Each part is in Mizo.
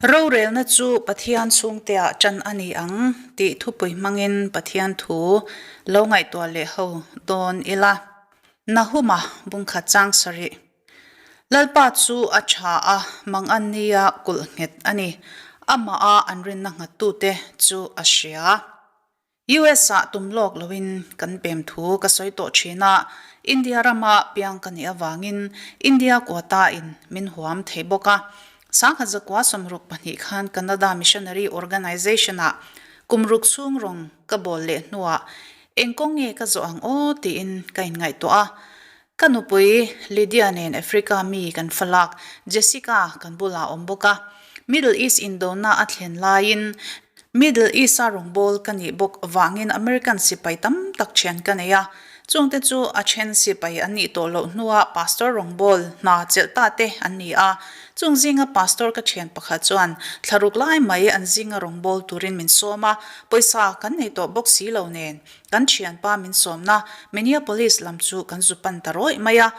Rorelna chu Pathian chhungteah ṭan a ni ang tih thupui hmangin Pathian thu lo ngaihtuah leh ho dawn ila. Nahuma bungkhat chang sarih. Lalpa chu a ṭha a, mangan nia kulh nghet a ni. Amaha an rinna nghattute chu a hria. US ah tum lawk loin kan pem thu ka sawi tawh thin a, India rama piang ka nih avangin India quota in min huam thei bawk a. Sangha zakua 62 khan Canada Missionary Organization ah kum ruk chhung rawng ka bawl leh hnuah eng kawng nge ka zawh ang aw tiin ka inngaihtuah a. Ka nupui Lydia nen Africa mi kan falak Jessica kan bulah awm bawk a. Middle East indona a thlen laiin Middle East-a rawngbâwl ka nih bawk vangin American sipai tam tak ṭhian ka nei a. Chungte chu a ṭhen sipai an nih tawh loh hnua pastor rawngbâwl hna chelh ta te an ni a. Chung zinga pastor ka ṭhian pakhat chuan thlaruk lai mai an zinga rawngbâwl turin min sawm a, pawisa kan nei tawh bawk si lo nen kan ṭhianpa min sawmna Minneapolis lam chu kan zu pan ta rawih mai a.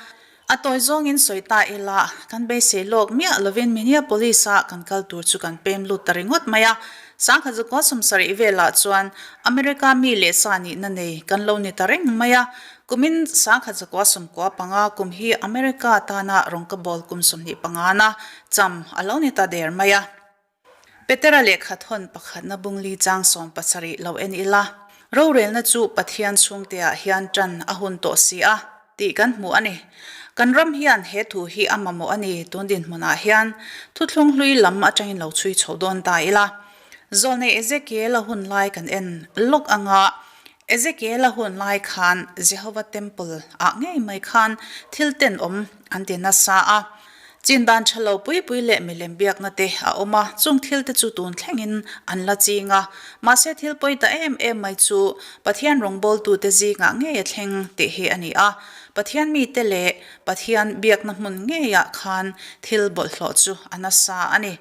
A tawi zawngin sawi ta ila, kan beisei lawk miah lovin Minneapolis-a kan kal tur chu kan pem lut ta ringawt mai a. Sangha zakua 70 velah chuan America mi leh sa nihna nei kan lo ni ta reng mai a. Kumin sangha zakua 95 kum hi America tana rawngka bawl kum 25 na cham a lo ni ta der mai a. Petera lehkha thawn pakhatna bungli chang 70 lo en ila, rorelna chu Pathian chhungteah hian tan a hun tawh si a, tih kan hmu a ni. Kan ram hian he thu hi a mamawh a ni, tun dinhmunah hian thuthlung hlui lam atangin lo chhui chho dawn ta ila. Zawlnei Ezekiel-a hun lai kan en lawk anga, Ezekiel-a hun lai khan Jehova Temple ah ngei mai khan thil tenawm an ti nasa a. Chin dan tha lo pui pui leh milem biakna te a awm a, chung thil te chu tun thlengin an la ching a. Mahse thil pawi ta em em mai chu Pathian rawngbawltute zingah ngei a thleng tih hi a ni a. Pathian mite leh Pathian biakna hmun ngeiah khan thil bawlhhlawh chu a nasa a ni.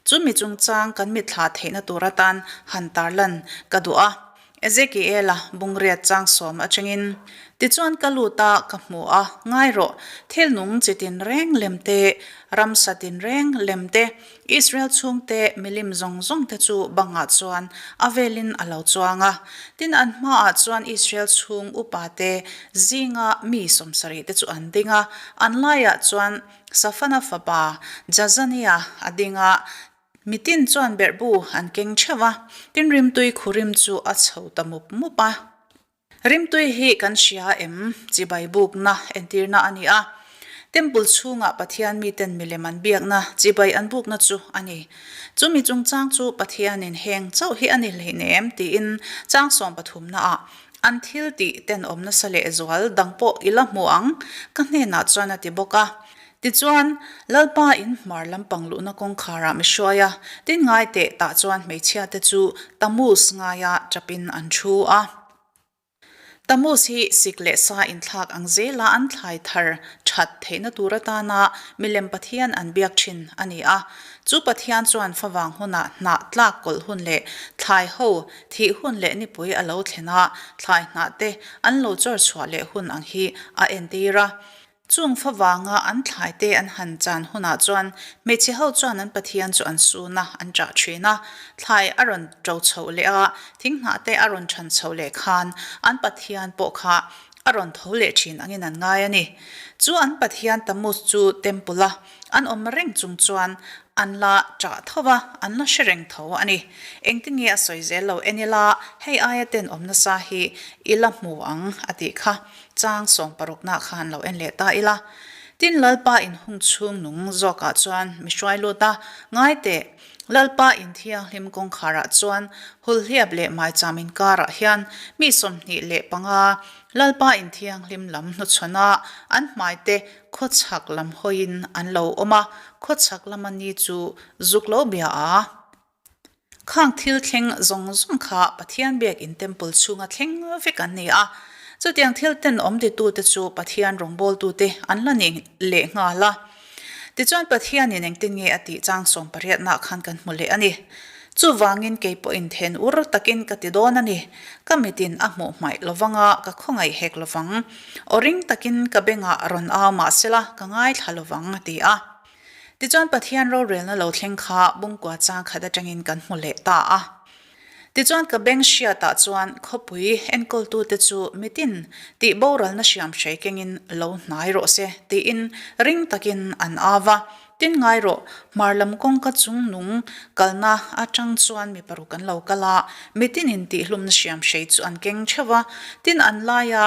Chu mi chungchang kan mitthla theihna tur atan han tarlan ka duh a. Ezekiela bungriat chang sawm atangin, Tichuan ka lut a, ka hmu a, ngai rawh, thil nung chi tinreng lem te, ramsa tinreng lem te, Israel chhungte milim zawng zawng te chu bangah chuan a velin a lo chuang a. Tin, an hmaah chuan Israel chhung upa te zinga mi 70 te chu an ding a, an laiah chuan Safana fapa Jazania a ding a, Mitin chuan berhbu an keng theuh a, tin rimtui khu rim chu a chho ta mup mup a. Rimtui hi kan hria em? Chibai bukna entirna a ni a. Temple chhungah Pathian miten milem an biakna chibai an bukna chu a ni. Chumi chungchang chu Pathianin heng chauh hi a ni hleinem tiin chang 13 naah an thil tih tenawm nasa lehzual dang pawh i la hmu ang ka hnenah chuan a ti bawk a. Tichuan, Lalpa in hmar lampang luhna kawngkharah mi hruai a, tin ngai teh tah chuan hmeichhia te chu Tammuz ngaia chapin an thu a. Tammuz hi sik leh sa inthlak ang zela an thlai thar that theihna tur atana milem pathian an biak thin a ni a. Chu pathian chuan favang hunah hnah tlak kawlh hun leh thlai ho thih hun leh nipui a lo thlen a, thlai hnah te an lo chawr chhuah leh hun ang hi a entir a. Chung favanga an thlai te an han chan hunah chuan hmeichhe ho chuan an Pathian chu an sun a, an ṭah ṭhin a. Thlai a rawn ṭo chhoh leh a, thinghnah te a rawn ṭhan chhoh leh khan an Pathian pawh kha a rawn tho leh ṭhin angin an ngai a ni. Chu an Pathian Tammuz chu Temple a an awm reng chung chuan an la ṭah tho va, an la hre reng tho a ni. Engtin nge a sawi zel lo en ila, hei aia tenawm nasa hi i la hmu ang a tih kha. Chang 60 nah khan lo en leh ta ila. Tin Lalpa in hung chhung nung zawkah chuan mi hruai lut a, ngai teh, Lalpa in thianghlim kawngkharah chuan hulhliap leh maicham inkarah hian mi 25 Lalpa in thianghlim lam hnuchhawn a, an hmaite khawchhak lam hawiin an lo awm a, khawchhak lama ni chu zuk lo bia a. Khang thil thleng zawng zawng kha Pathian biakin temple chhunga thleng vek an ni a. Chutiang thil tenawm titute chu Pathian rawngbawltute an la ni leh nghal a. Tichuan Pathianin engtin nge a tih chang 80 nah khan kan hmu leh a ni. Chuvangin kei pawhin then ur takin ka ti dawn a ni. Ka mitin a hmuh hmaih lovang a, ka khawngaih hek lovang. Aw ring takin ka bengah rawn au mahsela ka ngaithla lovang a ti a. Tichuan Pathian rorelna lo thleng kha bungkua chang khat atangin kan hmu leh ta a. Tichuan ka beng hriatah chuan khawpui enkawltute chu mitin tih boralna hriam hrei kengin lo hnai rawh se tiin ring takin an au va. Tin ngai rawh, hmar lam kawngka chung nung kalna atang chuan mi paruk an lo kal a, mitinin tihhlumna hriam hrei chu an keng theuh va. Tin an laia.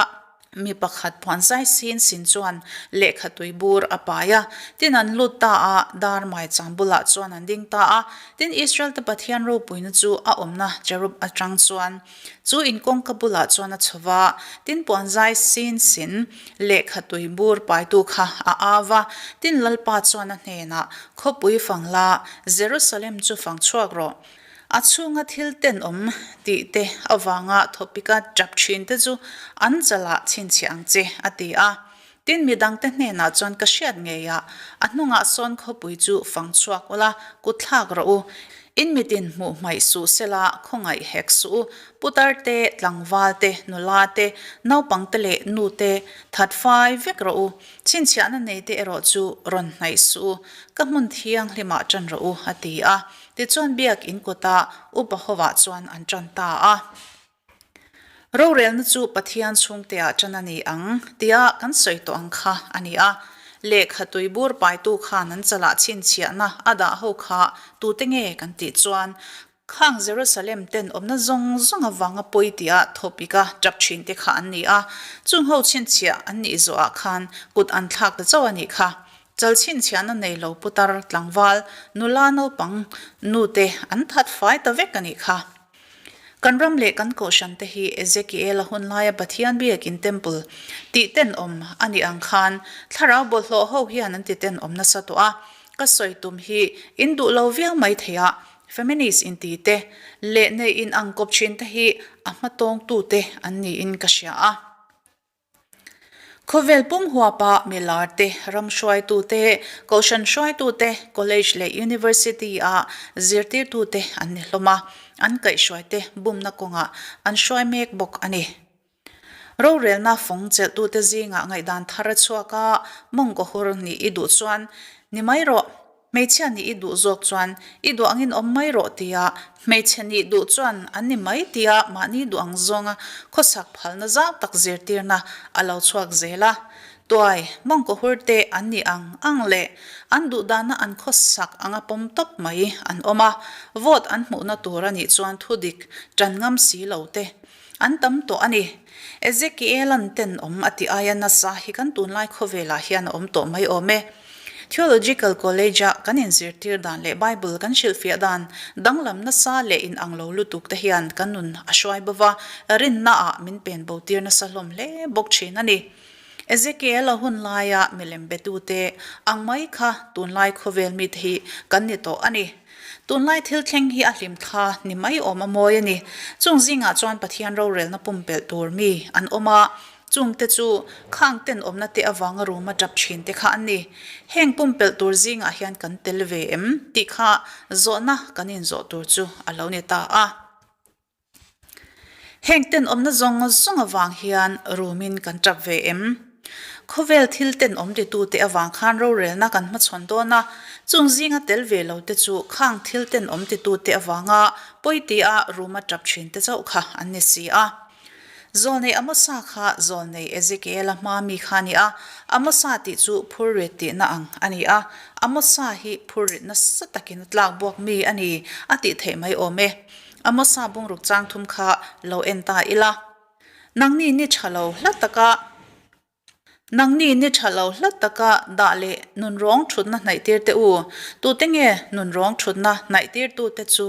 Mi pakhat puan zai sin sin chuan lehkha tui bur a pai a, tin an lut ta a, dar maichang bulah chuan an ding ta a. Tin, Israel te Pathian ropuina chu a awmna cherub atang chuan chu in kawngka bulah chuan a chho va, tin puan zai sin sin lehkha tui bur paitu kha a au va. Tin, Lalpa chuan a hnenah, Khawpui fang la, Jerusalem chu fang chhuak rawh. A chhunga thil tenawm tih te avanga thawpika tap thin te chu an chalah chhinchhiah ang che, a ti a. Tin, midangte hnenah chuan ka hriat ngei a, a hnungah sawn khawpui chu fang chhuak ula, kut thlak rawh u. In mitin hmuh hmaih suh sela, khawngaih hek suh u. Putar te, tlangval te, nula te, naupang te leh nu te that fai vek rawh u. Chhinchhiahna nei te erawh chu rawn hnaih suh u. Ka hmun thianghlimah ṭan rawh u, a ti a. Tichuan biak in kawtah upa hovah chuan an ṭan ta a. Rorelna chu Pathian chhungteah ṭan a ni ang tia kan sawi tawh ang kha a ni a. Lehkha tui bur paitu khan an chalah chhinchhiahna a dah ho kha tute nge kan tih chuan khang Jerusalem ten awmna zawng zawng avanga pawi tia thawpika ṭap ṭhinte kha an ni a. Chung ho chhinchhiah an nih zawhah khan kut an thlak ta chauh a nih kha. Chal chhinchhiahna nei lo putar tlangval nula naupang nu te an that fai ta vek a nih kha. Kan ram leh kan kohhran te hi Ezekiel-a hun laia Pathian biakin temple tih tenawm a nih ang khan thlarau bawlhhlawh ho hian an ti tenawm nasa tawh a. Ka sawi tum hi in duh lo viau mai thei a, feminist inti te leh nei in ang kawp thin te hi a hmatawngtu te an niin ka hria a. Khawvel pum huapa milar te, ram hruaitu te, kohhran hruaitu te, college leh university a zirtirtu te an ni hlawm a, an kaihhruai te bumna kawngah an hruai mek bawk a ni. Rorelna fawng chelhtute zingah ngaihdan thar a chhuak a, mawngkawhur nih i duh chuan ni mai rawh. Hmeichhia nih i duh zawk chuan i duh angin awm mai rawh tia hmeichhe nih duh chuan an ni mai tia mahni duh ang zawnga khawsak phalna zau tak zirtirna a lo chhuak zel a. Tuai, mawngkaw hur te an nih ang ang leh an duh dana an khawsak anga pawm tawp mai an awm a, vote an hmuhna tur a nih chuan thudik tan ngam si lo te an tam tawh a ni. Ezekiel-a'n tenawm a tih aia nasa hi kan tunlai khawvelah hian a awm tawh mai awm e. Theological College-a kan inzirtir dan leh Bible kan hrilhfiah dan danglam nasa leh inang lo lutuk te hian kan nun a hruai bo va, rinnaah min pen bo tir nasa hlawm hle bawk thin a ni. Ezekiel-a hun laia milem betute ang mai kha tunlai khawvel mite hi kan ni tawh a ni. Tunlai thil thleng hi a hlim thla ni mai awm a mawi a ni. Chung zingah chuan Pathian rorelna pumpelh tur mi an awm a, chungte chu khang tenawmna te avanga ruma tap thin te kha an ni. Heng pumpelh tur zingah hian kan tel ve em tih kha zawhna kan inzawh tur chu a lo ni ta a. Heng tenawmna zawng zawng avang hian rumin kan tap ve em? Khawvel thil tenawm titute avang khan rorelna kan hmachhawn dawn a, chung zinga tel ve lo te chu khang thil tenawm titute avanga pawi tia ruma tap thin te chauh kha an ni si a. Zawlnei Amosa kha zawlnei Ezekiela hma mi kha a ni a, Amosa tih chu phurrit tihna ang a ni a, Amosa hi phurrit nasa takin a tlak buak mi a ni a tih theih mai awm e. Amosa bungruk chang thum kha lo en ta ila. Nangni ni tha lo hla taka Nangni ni tha lo hla taka dah leh nunrawng thutna hnaihtir teh u. Tute nge nunrawng thutna hnaihtir tute chu?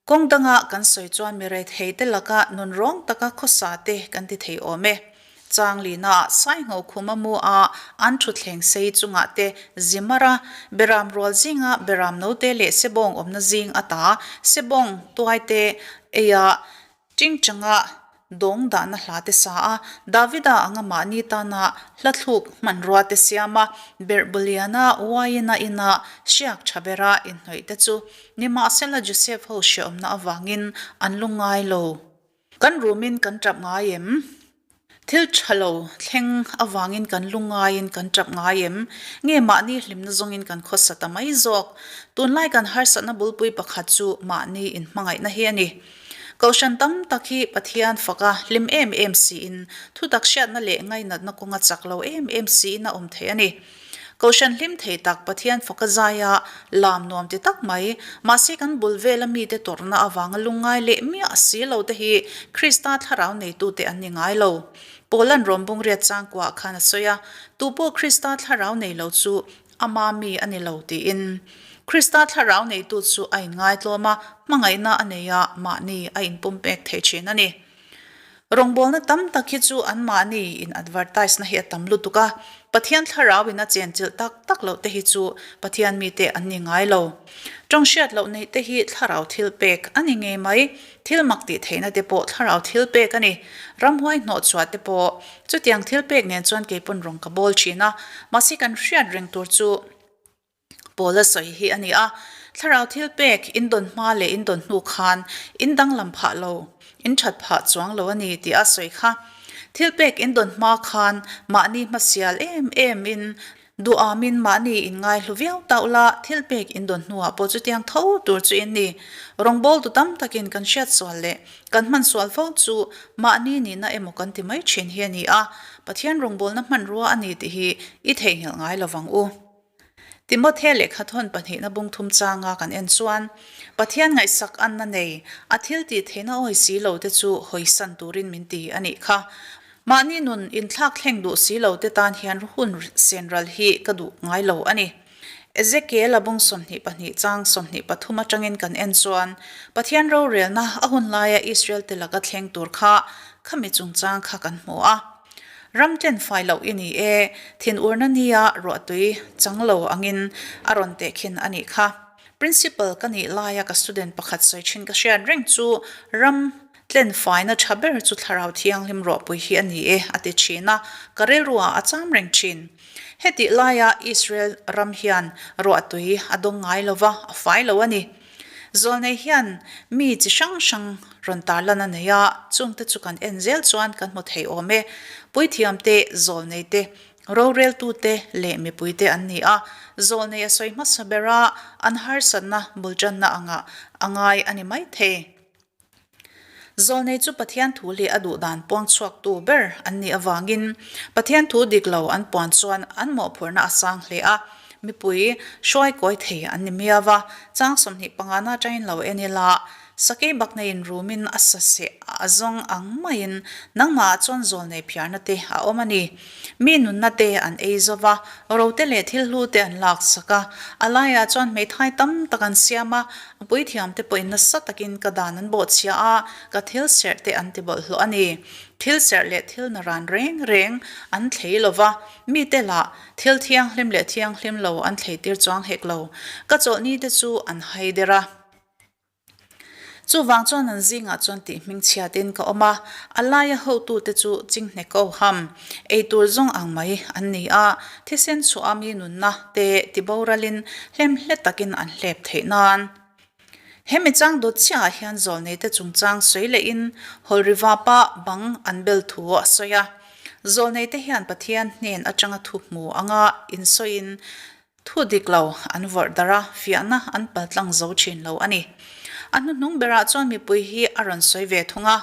Kawng danga kan sawi chuan mi rethei te laka nunrawng taka khawsa te kan ti thei awm e. Changlina Saingho khuma mu a an thutthleng sei chungah te Zimar a, Beram rual zinga Beram note leh Sebawng awmna zing ata Sebawng tuai te ei a Tingchanga dawng dahna hla te sa a, Davida anga mahni tana hla thluk hmanrua te siam a, Berhbuliana uaiina ina hriak tha bera inhnawih te chu nimahsela Joseph ho hreawmna avangin an lu ngai lo. Kan rumin kan tap ngai em? Thil tha lo thleng avangin kan lu ngaiin kan tap ngai em? Nge mahni hlimna zawngin kan khawsa ta mai zawk? Tunlai kan harsatna bulpui pakhat chu mahni inhmangaihna hi a ni. Kohhran tam tak hi Pathian faka hlim em em siin thutak hriatna leh ngainatna kawnga chak lo em em siin a awm thei a ni. Kohhran hlim thei tak Pathian faka zaia lam nuam ti tak mai, mahse kan bul vela mite tawrhna avanga lungngai leh miah si lo te hi Krista thlarau neitute an ni ngai lo. Paula'n Rawmbung riat changkuah khan a sawi a, Tupawh Krista thlarau nei lo chu ama mi a ni lo tiin. Krista thlarau neitu chu a inngaitlawm a, hmangaihna a nei a, mahni a inpumpek thei thin a ni. Rawngbawlna tam tak hi chu anmahni in advertise na hi a tam lutuk a, Pathian thlarau in a chenchilh tak tak loh te hi chu Pathian mite an ni ngai lo. Tawng hriat loh neih te hi thlarau thil pek a ni ngei mai, thil mak tih theihna te pawh thlarau thil pek a ni. Ramhuai hnawh chhuah te pawh chutiang thil pek nen chuan keipawn rawng ka bawl thin a, mahse kan hriat reng tur chu Paula sawi hi a ni a, Thlarau thil pek in dawn hma leh in dawn hnu khan in danglam phah lo, in that phah chuang lo a ni tih a sawi kha. Thil pek in dawn hma khan mahni hmasial em em in duham in mahni in ngaihlu viau tauh la, thil pek in dawn hnuah pawh chutiang tho tur chu in ni. Rawngbawltu tam takin kan hriat sual leh kan hman sual fo chu mahni nihna emaw kan ti mai thin hi a ni a, Pathian rawngbawlna hmanrua a ni tih hi i theihnghilh ngai lovang u. Timothe lehkha thawn pahnihna bung thum changa kan en chuan, Pathian ngaihsak anna nei, a thil tih theihna awi si lo te chu hawisan turin min ti a nih kha. Mahni nun inthlak thleng duh si lo te tan hian hun sen ral hi ka duh ngai lo a ni. Ezekiel a bung 22 chang 23 atangin kan en chuan, Pathian rorelna a hun laia Israel te laka thleng tur kha khami chungchang kha kan hmu a. Ram tlen fai loh i ni e, thinurna nia ruahtui chang lo angin a rawn teh khin a nih kha. Principal ka nih laia ka student pakhat sawi thin ka hriat reng chu ram tlen faina tha ber chu thlarau thianghlim ruahpui hi a ni e a ti thin a, ka rilruah a cham reng thin. Hetih laia Israel ram hian ruahtui a dawng ngai lo va, a fai lo a ni. Zawlnei hian mi chi hrang hrang rawn tarlan a nei a, chungte chu kan en zel chuan kan hmu thei awm e. Puithiamte, zawlneite, roreltute leh mipuite an ni a, zawlnei a sawi hmasa ber a, an harsatna bultanna angah a ngai a ni maithei. Zawlnei chu Pathian thu leh a duhdan puang chhuaktu ber an nih avangin Pathian thu dik lo an puan chuan an mawhphurhna a sang hle a, mipui hruai kawi thei an ni miau a. Chang 25 na atangin lo en ila, Sakei bakneiin rumin a sa seh a zawng ang maiin nangmahah chuan zawlnei phiarna te a awm a ni. Mi nunna te an ei zo va, rote leh thil hlu te an lak sak a, a laiah chuan hmeithai tam tak an siam a, a puithiam te pawhin nasa takin ka dan an bawhchhia a, ka thil serh te an ti bawlhhlawh a ni. Thil serh leh thil naran reng reng an thlei lo va, mite lah thil thianghlim leh thianghlim lo an thleitir chuang hek lo. Ka chawlhni te chu an hai der a. Chuvang chuan an zingah chuan tih hmingchhiatin ka awm a, a laia hotute chu chinghne ko ham, eitur zawng ang mai an ni a, thisen chhuah a mi nunna te tiboralin hlemhle takin an hlep theih nan. He mi chang dawt chiahah hian zawlneite chungchang sawi lehin Hawlrivapa bang an bel thu a sawi a. Zawlneite hian Pathian hnen atanga thu hmu anga insawiin Thu dik lo an vawrh darh a, fiahna an paltlang zo thin lo a ni. A hnuhnung berah chuan mipui hi a rawn sawi ve thung a,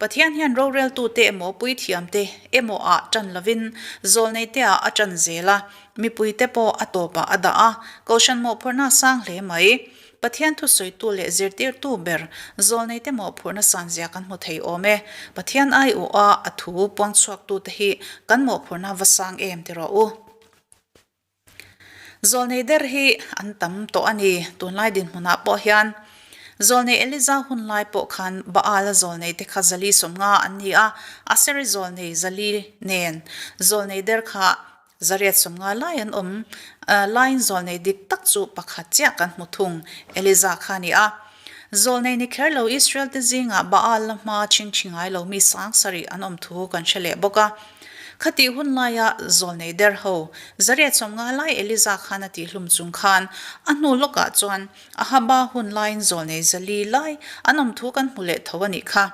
Pathian hian roreltute emaw puithiamte emaw ah tan lovin zawlneite ah a tan zel a, mipuite pawh a tawpah a dah a, Kohhran mawhphurhna a sang hle mai. Pathian thusawitu leh zirtirtu ber zawlneite mawhphurhna sanzia kan hmu thei awm e. Pathian aiawha a thu puangchhuaktute hi kan mawhphurhna va sang em ti rawh u. Zawlnei der hi an tam tawh a ni, tunlai dinhmunah pawh hian. Zawlnei Eliza hun lai pawh khan Baal-a zawlnei te kha zali 50 an ni a, Aseri zawlnei zali nen zawlnei der kha zariat 50 lai an awm laiin zawlnei dik tak chu pakhat chiah kan hmu thung, Eliza kha a ni a. Zawlnei ni kher lo Israel te zingah Baal la hma chingchi ngai lo mi sang sarih an awm thu kan hre leh bawk a. Khatih hun laia zawlnei der ho zariat 50 lai Eliza khan a tihhlum chung khan a hnu lawkah chuan Ahaba hun laiin zawlnei zali lai an awm thu kan hmu leh tho a nih kha.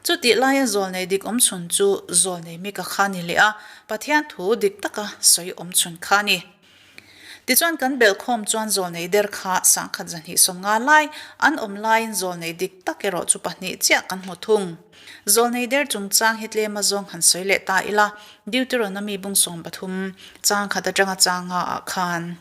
Chutih laia zawlnei dik awmchhun chu zawlnei Mika kha ni leh a, Pathian thu dik taka sawi awmchhun kha a ni. Tichuan kan belhkhawm chuan zawlnei der kha sangkhat zahnih 50 lai an awm laiin zawlnei dik tak erawh chu pahnih chiah kan hmu thung. Zawlnei der chungchang hi tlem a zawng han sawi leh ta ila, Deuteronomy bung 13 chang khat atanga chang nga ah khan.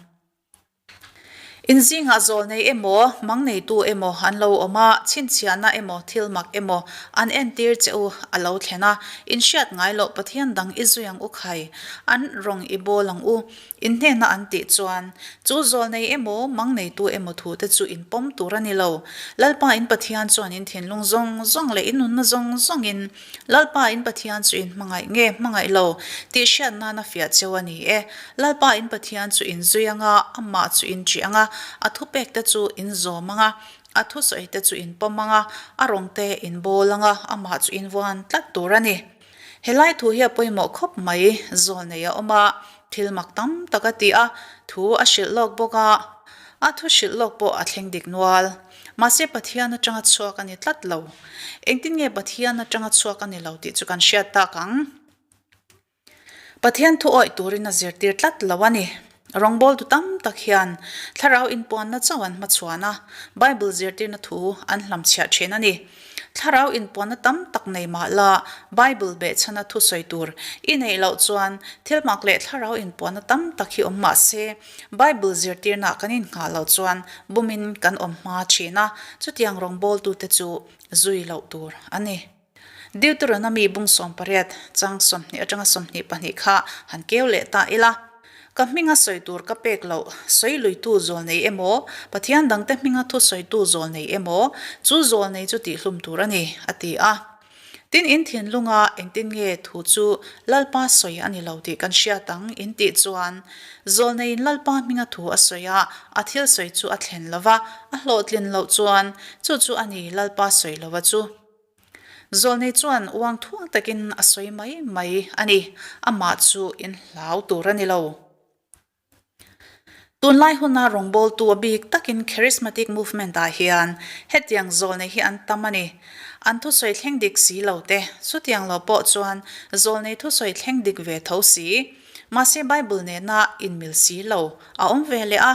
Inzingah zawlnei emaw, mang neitu emaw an lo awm a, chhinchhiahna emaw, thil mak emaw an entir che u a lo thlen a, in hriat ngai loh Pathian dang i zui ang u khai, an rawng i bawl ang u, in hnena an tih chuan, chu zawlnei emaw, mang neitu emaw thute chu in pawm tur a ni lo. Lalpa in Pathian chuan in thinlung zawng zawng leh in nunna zawng zawngin Lalpa in Pathian chu in hmangaih nge hmangaih lo tih hriat nan a fiah cheu a ni e. Lalpa in Pathian chu in zui ang a, amah chu in ṭih ang a, a thupek te chu in zawm ang a, a thusawi te chu in pawm ang a, a rawng te in bawl ang a, amah chu in vuan tlat tur a ni. Helai thu hi a pawimawh khawp mai, zawl nei a awm a, thil mak tam tak a ti a, thu a hrilh lawk bawk a, a thu hrilh lawk pawh a thleng dik nual. Mahse Pathian atanga chhuak a ni tlat lo. Engtin nge Pathian atanga chhuak a ni lo tih chu kan hriat tak ang. Pathian thu awih turin a zirtir tlat lo a ni. Rawngbawltu tam tak hian thlarau inpuanna chauh an hmachhuan a, Bible zirtirna thu an hlamchhiah thin a ni. Thlarau inpuanna tam tak nei mah la, Bible behchhana thu sawi tur i neih loh chuan thilmak leh thlarau inpuanna tam tak hi awm mah se, Bible zirtirnaah kan innghah loh chuan bumin kan awm hma thin a, chutiang rawngbawltute chu zui loh tur a ni. Deuteronomy bung 18 chang 20 atanga 22 kha han keu leh ta ila. Ka hminga sawi tur ka pek loh, sawi luitu zawl nei emaw, Pathian dangte hminga thu sawitu zawl nei emaw, chu zawl nei chu tihhlum tur a ni, a ti a. Tin, in thinlunga engtin nge thu chu Lalpa sawi a ni lo tih kan hriat ang in tih chuan, zawl neiin Lalpa hminga thu a sawi a, a thil sawi chu a thlen lo va, a hlawhtlin loh chuan, chu chu a ni Lalpa sawi lova chu. Zawlnei chuan uang thuang takin a sawi mai mai a ni, amah chu in hlau tur a ni lo. Tunlai huna rawngbawltu a bik takin Charismatic Movement ah hian hetiang zawlnei hi an tam a ni. An thusawi thleng dik si lo te, chutiang lo pawh chuan zawlnei thusawi thleng dik ve tho si, mahse Bible nena inmil si lo a awm ve leh a.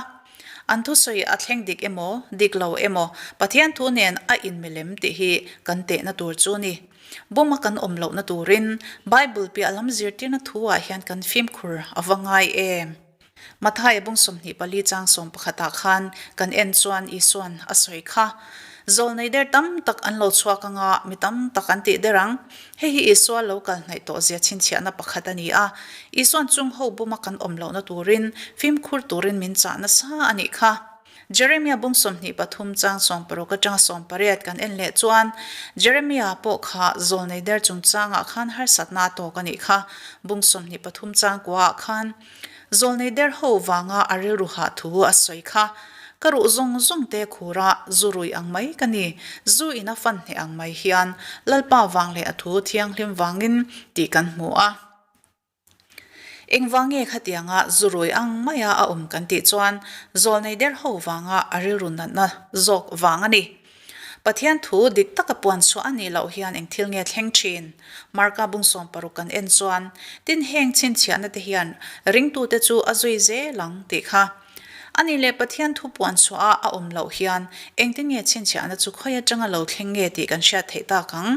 An thusawi a thleng dik emaw, dik lo emaw, Pathian thu nen a inmilem tih hi kan tehna tur chu ni. Buma kan awm lohna turin Bible piah lam zirtirna thu-ah hian kan fimkhur a va ngai em? Mathaia bung 24 chang 11 ah khan kan en chuan Isuan a sawi kha. Zawlnei der tam tak an lo chhuak anga mi tam tak an tih der ang. Hei hi Isua lo kal hnaih tawh zia chhinchhiahna pakhat a ni a. Isuan chung ho buma kan awm lohna turin fimkhur turin min chah nasa a nih kha. Jeremia bung 23 chang 16 atanga 18 kan en leh chuan Jeremia pawh kha zawlnei der chungchangah khan harsatna a tawk a nih kha. Bung 23 chang kuaah khan Zawlnei der ho vanga a rilru hah thu a sawi kha. Ka ruh zawng zawng te khura zu rui ang mai ka ni, zu in a fan hneh ang mai hian Lalpa vang leh a thu thianghlim vangin tih kan hmu a. Engvang nge khatianga zu rui ang maia a awm kan tih chuan zawlnei der ho vanga a rilru natna zawk vang a ni. Pathian thu dik taka puan chhuah a nih loh hian eng thil nge thleng thin? Marka bung 60 kan en chuan, tin heng chhinchhiahna te hian ringtute chu a zui zel ang tih kha. A nih leh Pathian thu puan chhuah a a awm loh hian engtin nge chhinchhiahna chu khawi atanga lo thleng nge tih kan hriat theih tak ang?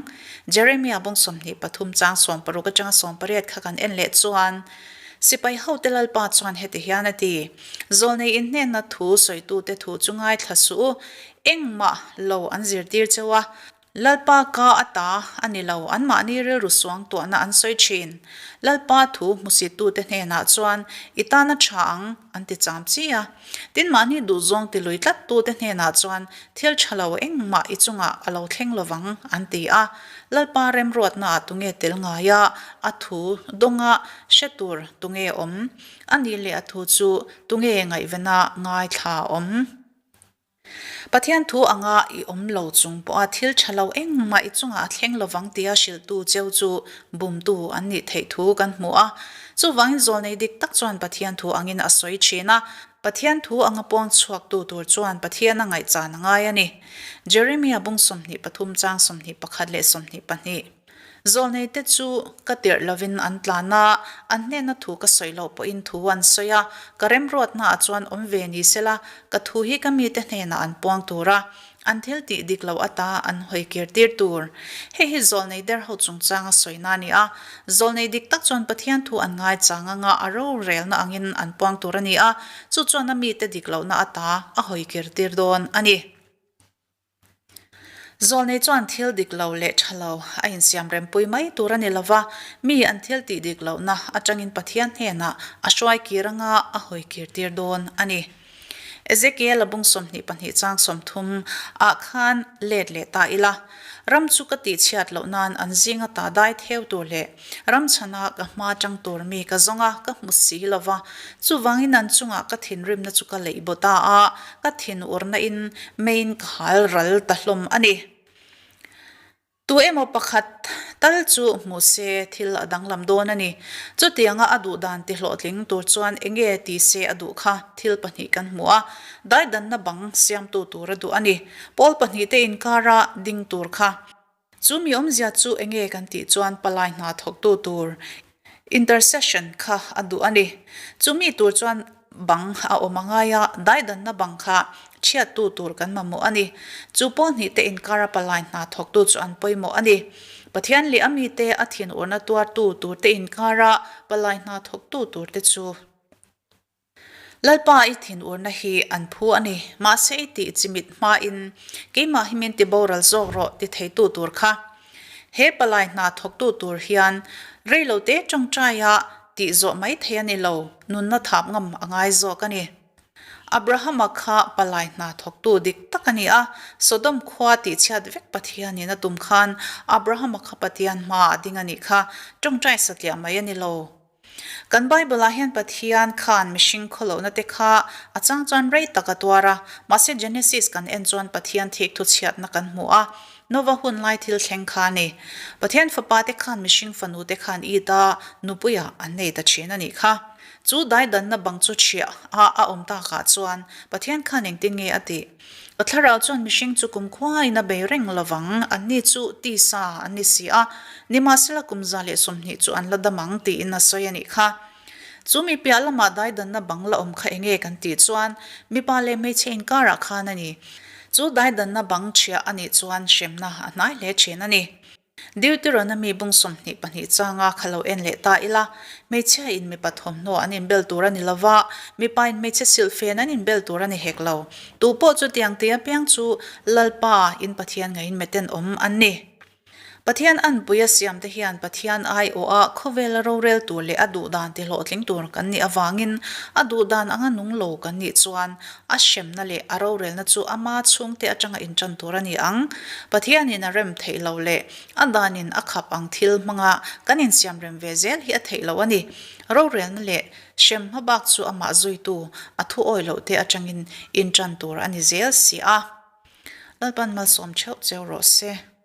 Jeremia bung 23 chang 60 atanga 18 kha kan en leh chuan, Sipai hote Lalpa chuan heti hian a ti, Zawlnei inhnenna thu sawitute thu chu ngaithla suh u, Engmah lo an zirtir cheu a, Lalpa ka a ta a ni lo, anmahni rilru suang tuahna an sawi thin. Lalpa thu hmusittute hnenah chuan i tan a tha ang an ti cham chi a. Tin, mahni duhzawng ti lui tlattute hnenah chuan thil tha lo engmah i chungah a lo thleng lovang an ti a. Lalpa remruatnaah tunge tel ngai a, a thu dawnga hre tur tunge awm? A nih leh a thu chu tunge ngaihvena ngaithla awm? Pathian thu anga i awm lo chung pawha thil tha lo engmah i chungah a thleng lovang tia hrilhtu cheu chu bumtu an nih theih thu kan hmu a. Chuvangin zawlnei dik tak chuan Pathian thu angin a sawi thin a. Pathian thu anga puang chhuaktu tur chuan Pathian a ngaihchan a ngai a ni. Jeremia bung 23 chang 21 leh 22. Zawlneite chu ka tirh lovin an tlan a, an hnena thu ka sawi loh pawhin thu an sawi a, ka remruatnaah chuan awm ve ni sela, ka thu hi ka mite hnenah an puang tur a, An thil tih dik loh ata an hawi kir tir tur. Hei hi zawlnei der ho chungchanga sawina a ni a. Zawlnei dik tak chuan Pathian thu an ngaichang anga a rorelna angin an puang tur a ni a, chu chuan a mite dik lohna ata a hawi kir tir dawn a ni. Zawlnei chuan thil dik lo leh tha lo a insiam rempui mai tur a ni lova, mi an thil tih dik lohna atangin Pathian hnenah a hruai kir anga a hawi kir tir dawn a ni. Ezekiel a bung 22 chang 30 ah khan let leh ta ila, ram chu ka tihchhiat loh nan an zinga ta dai theu tur leh ram chhana ka hma tang tur mi ka zawng a, ka hmu si lo va. Chuvangin an chungah ka thinrimna chu ka leih baw ta a, ka thinurna in meiin ka hal ral ta hlawm a ni. Tu emaw pakhat tal chu hmu se thil a danglam dawn a ni. Chutianga a duh dan ti hlawhtling tur chuan enge ti se a duh kha thil pahnih kan hmu a, daidanna bang siamtu tur a duh a ni. Pawl pahnihte inkara ding tur kha. Chu mi awmzia chu enge kan tih chuan palai hna thawktu tur Intercession kha a duh a ni. Chumi tur chuan bang a awm a ngai a, daidanna bang kha chhiattu tur kan mamawh a ni. Chu pawl hnihte inkara palai hna thawktu chu an pawimawh a ni. Pathian leh a mite a thinurna tuartu turte inkara palai hna thawktu turte chu. Lalpa i thinurna hi an phu a ni, mahse i tih chimit hmain keimah hi min ti boral zawk rawh ti theitu tur kha. He palai hna thawktu tur hian reilote tawngtaia tih zawh mai thei a ni lo, nunna thap ngam a ngai zawk a ni. Abrahama kha palai hna thawktu dik tak a ni a, Sodom khua tihchhiat vek Pathianin a tum khan Abrahama kha Pathian hmaah a ding a nih kha, tawngtai satliah mai a ni lo. Kan Bible-ah hian Pathian khan mihring khawlohna te kha a chang chuan rei tak a tuar a, mahse Genesis kan en chuan Pathian thik thuchhiatna kan hmu a, Nova hun lai thil thleng kha a ni. Pathian fapa te khan mihring fanu te khan Ida nupuiah an nei ta thin a nih kha. Chu daidanna bang chu chhiah a a awm takah chuan Pathian khan engtin nge a tih? Ka thlarau chuan mihring chu kum khuaiin a bei reng lovang, anni chu tisa an ni si a, nimahsela kum 120 chu an la dam ang tiin a sawi a nih kha. Chu mi piah lamah daidanna bang la awm kha enge kan tih chuan mipa leh hmeichhe inkarah khan a ni. Chu daidanna bang ṭhiah a nih chuan hremna a hnai hle ṭhin a ni. Deuteronomy bung 22 changa kha lo en leh ta ila, hmeichhia in mipa thawmhnaw an inbel tur a ni lo va, mipa in hmeichhe silhfen an inbel tur a ni hek lo. Tu pawh chutiang tih apiang chu Lalpa in Pathian ngeiin meten awm an ni. Pathian anpui a siam te hian Pathian aiawha khawvela rorel tur leh a duhdan ti hlawhtling tur kan nih avangin a duhdan anga nung lo kan nih chuan A hremna leh a rorelna chu ama chhungte atanga intan tur a ni ang. Pathianin a rem theih loh leh a danin a khap ang thil hmanga kan insiam rem ve zel hi a theih loh a ni. Rorelna leh hrem hmabak chu amah zuitu a thu awi loh te atangin intan tur a ni zel si a. Lalpan malsawm theuh cheu rawh se.